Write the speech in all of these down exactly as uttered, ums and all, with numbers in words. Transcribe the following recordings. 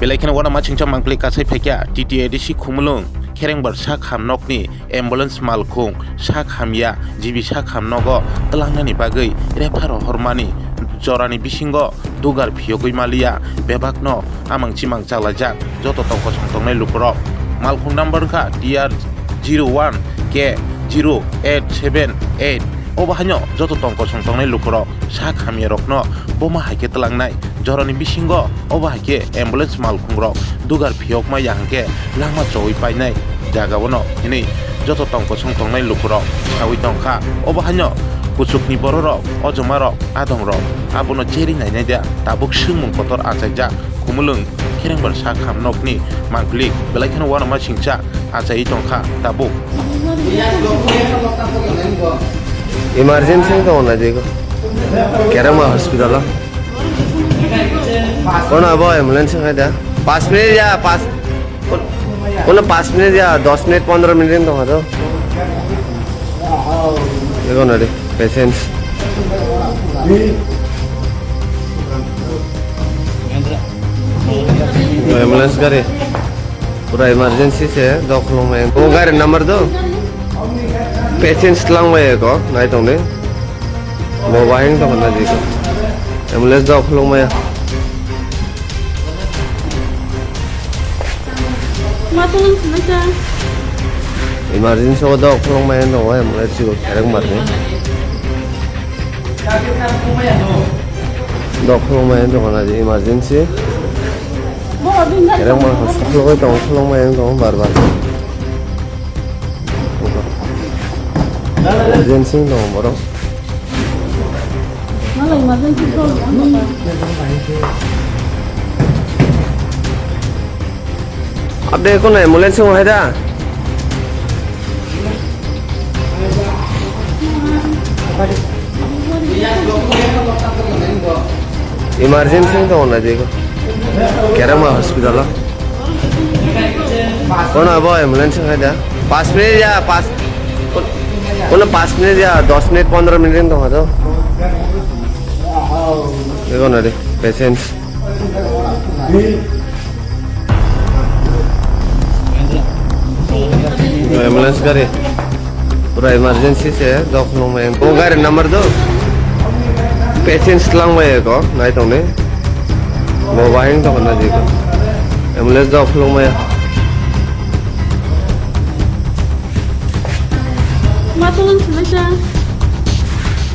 Belai kheno uanama singcha mangpili kasai phaikha T T A D C Khumulwng Kherengbar sak ham nokni ambulance malkhung sak hamya G B sak ham nogo twlangnani bagwi refer rohormani jorani bisingo dugar phiyogwi maliya bebakno amang chimang chalaijak joto tong kosong tongnai lukurok. Malkhung number wngkha T R zero one K zero eight seven eight. Obo haino joto tong kosong tongnai lukurok sak hamyarokno boma hai khe twlangnai jorani bisingo obo hai khe ambulance malkhungrok dugar phiyokma ya hwnkhe lama chowi painai jagao no hinwi joto tong kosong tongnai lukurok sawi tongkha. Obo haino kuchukni bororok, ojomarok, adongrok abono cheri nainai da tabuk swngmung kotor achaijak. Khumulwng Kherengbar sak ham nokni mangpili belai kheno uanama singcha achaiwi tongkha tabuk. Emergency tongo na jego. Kerama hospital o. Kono abo ambulance khai da. Pas minute ya, pas. Kono pas minute ya, dos minute, pondro minute tongkha to. Ego na de, patience. Ambulance gari. Pura emergency se, dok khulumai. O gari number do. Patience lang bai ko, nai tong de. Bo bahing to na jiko. Ambulance dok khulumai. Emergency o dok khulumai no, ambulance ko kereng mar de. Dok khulumai wng tongkha na je emergency. Kereng ma hospital o tong khulumai wng tong bar bar. Emergency wng tong borok. Abde kono ambulance wng hai da? Emergency wng tong na jego. Kerama hospital o. Kono abo ambulance wng hai da? Pas minute ya, pas. Kono pas minute ya, dos minute, pondro minute wng tong ha to. Ego na de, patience. Ambulance gari. Pura emergency se, dok nung mai. O gari number do. Patients lang mai ko, nai tong ni. Bo bahing tong na jiko. Ambulance dok nung mai. Ma tolong sini sa.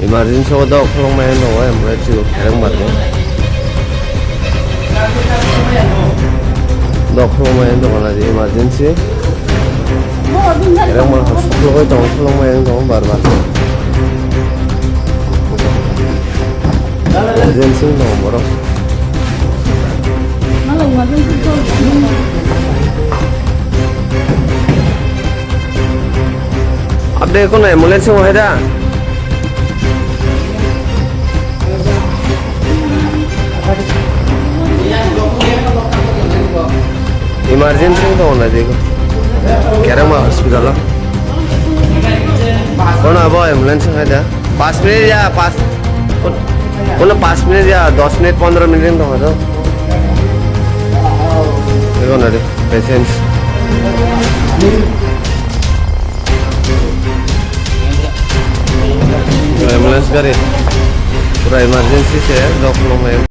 Emergency o dok khulumai no, emergency o khereng mar de. Dok khulumai no, na emergency. Khereng mar hospital o tong khulumai no, bar bar. Emergency no, borok. Abde kono ambulance wng hai da? Emergency wng tong na jiko. Kerama hospital o. Kono abo ambulance wng hai da? Pas minute ya, pas. Kono pas minute ya, dos minute, pondro minute wng tong ha to. Ego na de, patience. Ambulance gari. Pura emergency se, dok nung mai.